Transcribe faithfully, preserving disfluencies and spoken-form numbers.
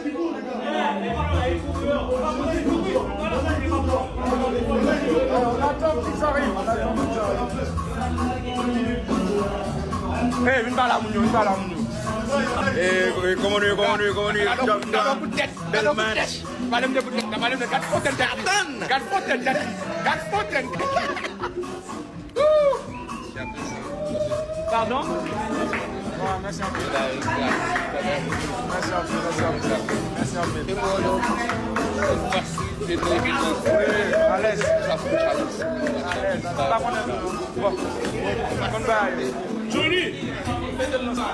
Hey, vin pale a moun yo, vin pale a moun yo. Hey, kòman nou ye, kòman nou ye, kòman nou ye? Bèl match. Pale m de bout tèt la, pale m de, gad fontèn tèt li. Gad fontèn tèt li. Gad fontèn tèt li. Pardon? Mèsi anpil. Mèsi anpil, mèsi anpil, mèsi anpil. Alèz. Alèz. Pa konnen non. Bon. Konn bagay. Johnny! Mete l nan sa.